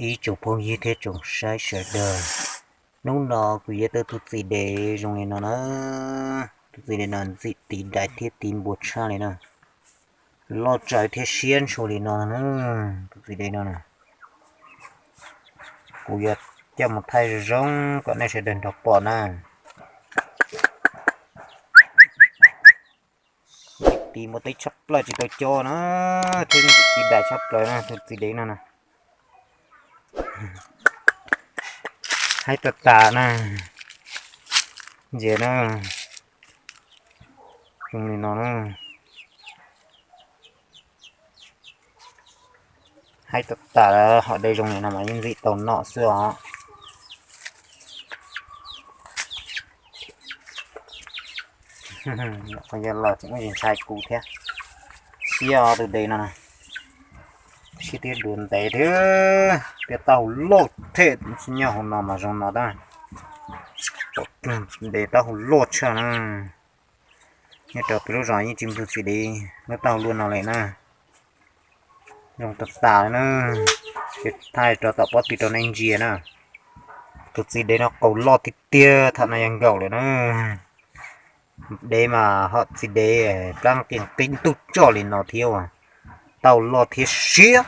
Ib tsoom phooj ywg thiab tsoom saib sawv daws, hnub no kuv yuav tau tus txiv dev zoo li no na. Tus txiv dev no ntxim tiv dais thiab tiv npua tshaj li na. Loj tsawv thiab siab ntshua li no na. Tus txiv dev no na, kuv yuav coj mus thaij zoo zoo kom nej sawv daws nrog pom na. Tiv npua teb tshaj plaws tsis tau cob na, thiab ntxim tiv dais tshaj plaws na tus txiv dev no na. Haib tas tas na, ntsia na, zoo li no na. Haib tas tas, hom de zoo li no mas yeej ntxim tau nom xwb os. Yog los tseem muaj ntshai kuv thiab. Siab os tus dev no, siab thiab dua ntev thiab, thiab taub hau loj thiab, nyob hauv no mas zoo no tab. Dev taub hau loj tshaj na. Nyob rau peb lub zos yeej tsis muaj txiv dev lub taub hau luaj no li na. Zoo tas tas li na. Ces thaij rau tom pob tw rau nej ntsia na. Tus txiv dev no qau loj tiag tiag, tham no yog nkaum lawm na. Dev mas hom txiv dev plab qis qib ntuj tshaj li no thiab, taub hau loj thiab siab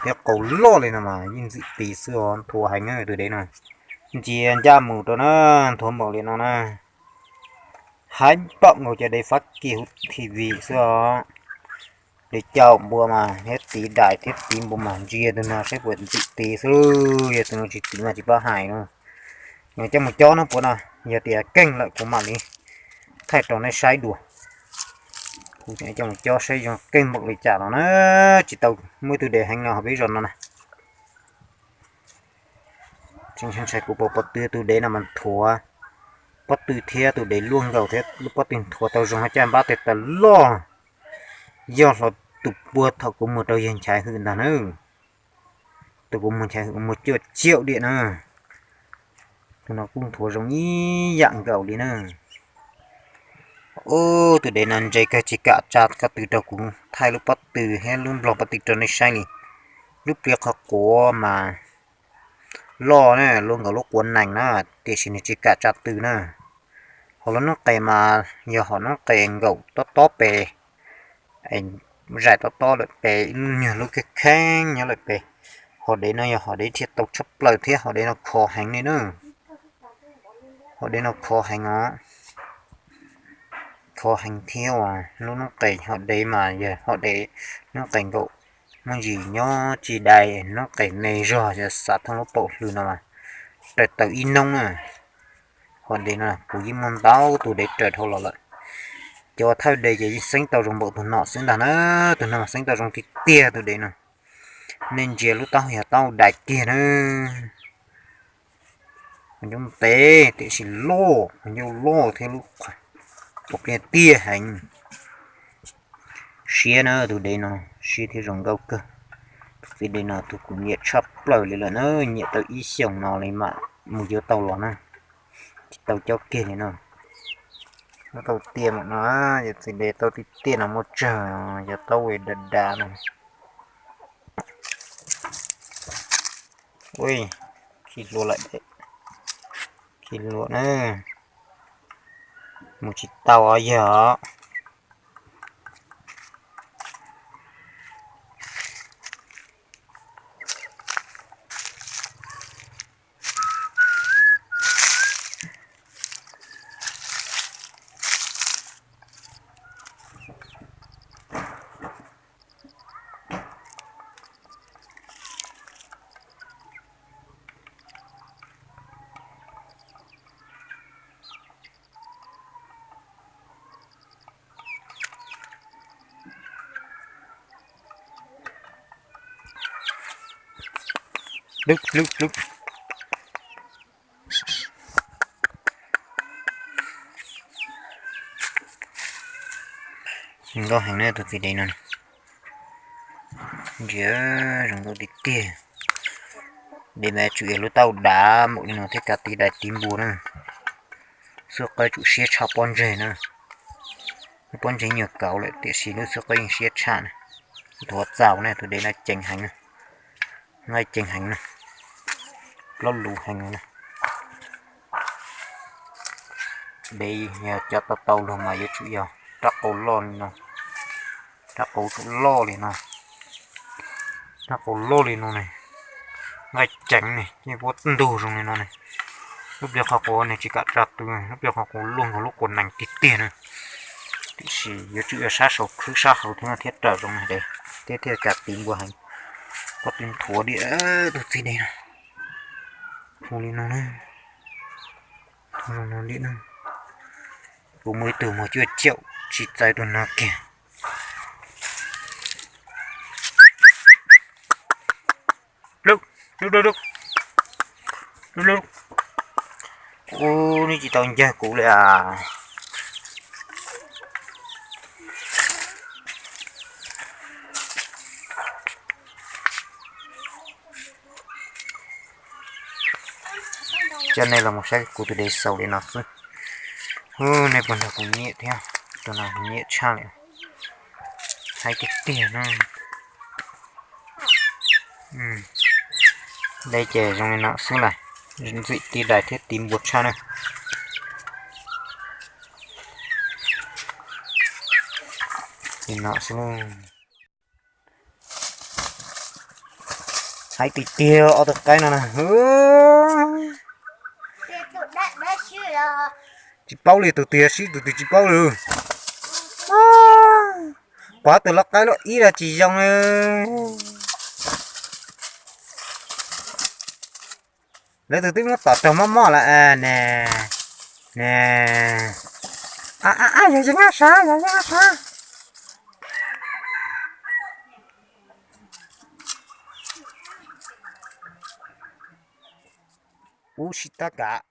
thiab qau loj li no mas yeej ntxim tiv xwb os, nthuav heev tus dev no. Ntsia ncaj mus rau na, nthuav npaum li no na. Haib npaum nkaus cov dev Fab Kis huv T V xwb os. Dev caum npua mas thiab tiv dais thiab tiv npua mas ntsia tus no saib puas ntxim tiv xwb, yog tus no tsis tiv mas tsis paub hais no. Nws coj mus cob no puas no, yog tias keej lawm kuv mam li thaij rau nej saib dua. Kuv coj mus cob saib zoo keej npaum li cas no na. Tsis tau muaj ib tug dev heev no hauv peb zos no na. Tseem ntshai kuv pom pob tw, tus dev no mas nthuav pob tw thiab tus dev luaj nkaus thiab lub pob tw nthuav tau zoo hab caj npab tes taw loj. Yog hlo tus puag thaum kuv mus rau yawg Nchaiv Hwm ntag na. Tus kuv mus Nchaiv Hwm muag cuaj ciam diam na. Tus no kuj nthuav zoo ib yam nkaus li na. Ub, tus dev no ntse kawg tsis kam tsa ko tw rau kuv thaij lub pob tw thiab lub nplog pob tw rau nej saib li. Lub pliav qhov quav mas loj na, luaj nkaus lub quav nees na, tiam sis nws tsis kam tsa tw na. Hos lub noob qes mas yog hom noob qes nkaum tob tob pes, zais tob tob lawm pes, ib lub nyuag lub kheeb kheeb nyob lawm pes. Hom dev no yog hom dev thiaj tau tshaj plaws thiab hom dev no khov heev li na. Hom dev no khov heev os. Khov heev thiab uas lub noob qes hom dev mas yog hom dev noob qes nkaum, muaj ntsis nyob tsis dai, noob qes me zog xav thooj lub paum hlwb no mas raws tau ib noob na. Hom dev no kuv yeej muaj ntau tus dev raws dhau los lawm. Cov thawj dev ces yeej xeeb tau zoo npaum tus no xwb ntag na. Tus no mas xeeb tau zoo tiag tiag tus dev no. Nej ntsia lub taub hau yog taub hau dais kiag na. Qhov ncauj ntev tiam sis loj, qhov ncauj loj thiab lub qhov pliaj tiaj heev. Siab na tus dev no, siab thiab zoo nkauj kawg. Tus txiv dev no tus kuv nyiam tshaj plaws li lawm na, nyiam tau ib xyoos no li mam mus yuav tau los na. Tsis tau cob kiag li no. Muab tau tiaj mam no, yog txiv dev tau tiaj tiaj no muaj tsawg, yog tau dav dav no. Ui, khi hlua lawm, khi hlua na, mus tsis tau os yog. Zoo nkauj heev na tus txiv dev no. Ntsia zoo nkauj tiag tiag. Dev mas tsum yog lub taub hau dav npaum li no thiaj kav tiv dais tiv npua na. Xub qawb tsum siab tshaj pob ntseg na. Lub pob ntseg nyuag kauv lawm tiam sis lub xub qawb yeej siab tshaj na. Nthuav txaus na, tus dev no ceev heev na. Ceev heev na. Plaub lus heev na. Dev yog cov tau tau luag mas yuav tsum yog rab qau loj li no, rab qau tsum loj li no, rab qau loj li no ne, nqaij ceev ne, yeej puab ntug zoo li no ne. Lub pliag qhov quav nws tsis kam tsa tw, lub pliag qhov quav luaj nkaus lub quav nees tiag tiag na. Tiam sis yuav tsum yog sab saud khwb sab hauv thiab thiaj raws zoo na dev, thiab thiaj kam tiv npua heev. Koj twb nthuav diam tus txiv dev no, hu li no na, hu zoo no diam na. Kuv muaj ib tug muag cuaj caum tsis txawv tus no kiag. Lub, lub, lub, lub, lub. Ub, nws tsis tau ncawg kuv li as. Coj nej los mus saib kuv tus dev xaus li no xwb. Ub, nej puas nrog kuv nyiam thiab? Tus no nyiam tshaj li. Haib tiag tiag no. Dej ces zoo li no xwb lawm, ntxim tiv dais thiab tiv npua tshaj na. Li no xwb. Haib tiag tiag ob tug qaib no na. Tsis paub li, tus twg yog sib tus twg tsis paub li. Pov tus loj qaib loj ib los tsis zoo li. Lawv tus twb muab tom raug mob mob lawm ne. Ne. A, a, a, yog yeej ab sab, yog yeej ab sab. Ub, sib tab kav.